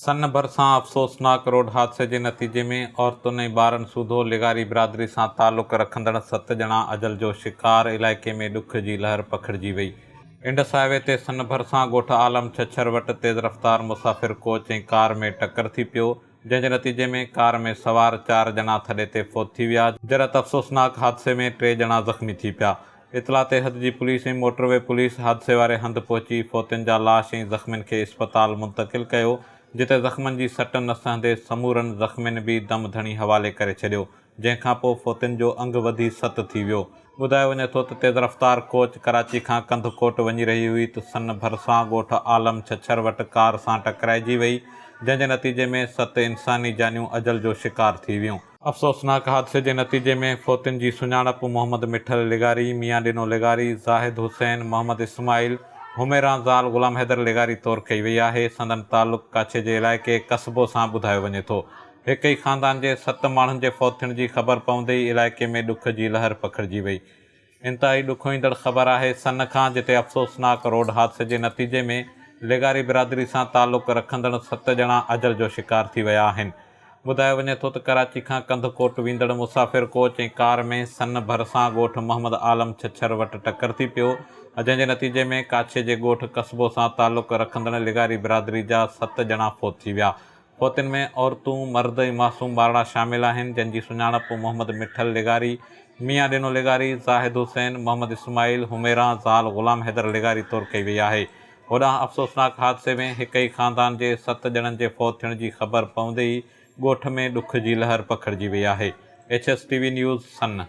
سن ڀرسان افسوسناڪ روڊ حادثي جي نتيجي ۾ عورتن ۽ ٻارن سوڌو لغاري برادري سان تعلق رکندڙ ست ڄڻا اجل جو شڪار، علائقي ۾ ڏک جي لهر پکڙجي وئي. انڊس هاء وي تي سن ڀرسان ڳوٺ عالم ڇڇر وٽ تيز رفتار مسافر ڪوچ ۽ ڪار ۾ ٽڪر ٿي پيو، جنهن جي نتيجي ۾ ڪار ۾ سوار چار ڄڻا ٿڏي تي فوت ٿي ويا، جڏهن ته افسوسناڪ حادثي ۾ ٽي ڄڻا زخمي ٿي پيا. اطلاع تي حد جي پوليس ۽ موٽر وي پوليس حادثي واري هنڌ پهچي فوتين جا لاش ۽ زخمين کي اسپتال منتقل ڪيو، جتي زخمن جي سٽ نه سهندي سمورن زخمين به دم ڌڻي حوالي ڪري ڇڏيو. جنهن کانپوء فوتين جو انگ وڌي ست ٿي ويو. ٻڌايو وڃي ٿو ته تيز رفتار ڪوچ ڪراچي کان ڪنڌڪوٽ وڃي رهي هئي ته سن ڀرسان ڳوٺ عالم ڇڇر وٽ ڪار سان ٽڪرائجي وئي، جنهن جي نتيجي ۾ ست انساني جانيون اجل جو شڪار ٿي ويون. افسوسناڪ حادثي جي نتيجي ۾ فوتين جي سڃاڻپ محمد مٺل لغاري، ميان ڏنو لغاري، زاهد حسين، محمد اسماعيل، حميران زال غلام حيدر لغاري طور ڪئي وئي آهي. سندن تعلق ڪاڇي جي علائقي قصبو سان ٻڌايو وڃي ٿو. هڪ ئي خاندان جي ست ماڻهن جي فوت ٿيڻ جي خبر پوندي ئي علائقي ۾ ڏک جي لهر پکڙجي وئي. انتهائي ڏکوئيندڙ خبر آهي سن کان جتي افسوسناڪ روڊ حادثي جي نتيجي ۾ لغاري برادري سان تعلق رکندڙ ست ڄڻا اجل جو شڪار ٿي ويا آهن. ٻڌايو وڃي ٿو ته ڪراچي کان ڪنڌڪوٽ ويندڙ مسافر ڪوچ ۽ ڪار ۾ سن ڀرسان ڳوٺ محمد عالم ڇڇر وٽ ٽڪر ٿي پيو جنهن جي نتيجي ۾ ڪاڇي جي ڳوٺ قصبو سان تعلق رکندڙ لغاري برادري جا ست ڄڻا فوت ٿي ويا. فوتين ۾ عورتون، مرد ۽ معصوم ٻارڙا شامل آهن، جن جي سڃاڻپ محمد مٺل لغاري، ميان ڏنو لغاري، زاهد حسين، محمد اسماعيل، حميران، زال غلام حيدر لغاري طور ڪئي وئي آهي. هوڏانهن افسوسناڪ حادثي ۾ هڪ ئي خاندان جي ست ڄڻن جي فوت ٿيڻ جي خبر پوندي ئي ڳوٺ ۾ ڏک جي لهر پکڙجي وئي آهي. H S T V news, Sann.